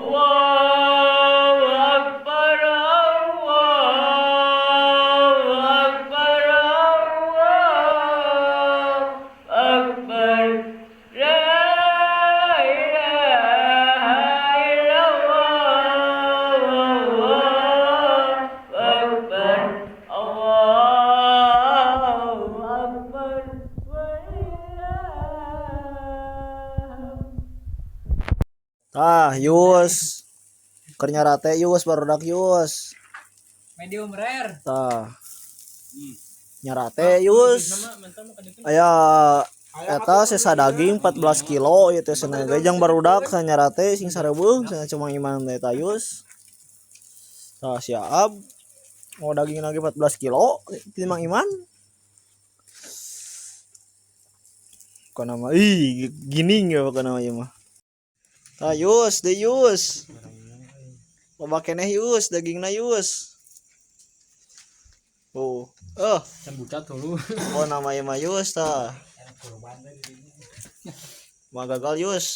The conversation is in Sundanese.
Allahu Akbar, Allahu Akbar, Allahu Akbar. La ilaha illallah, Allahu Akbar, Allahu Akbar. Walillah. Tah, Yus. Keur nyarate, Yus, barudak, Yus. Medium rare. Tah. Nyarate, Yus. Aya eta sesa daging 14 kilo ieu teh cenah ge jang barudak sanyarate sing sareuweung cenah cuma iman teh tah, Yus. Tah, siap. Mau daging lagi 14 kilo ti Mang Iman. Kana mah ih gini ya pokona mah ieu mah. Tah, Yus, deui, Yus. Loba keneh, Yus, dagingna, Yus. Oh, eh, Can bucat dulu. Oh nama ieu mah, Yus, tah. Mah gagal, Yus.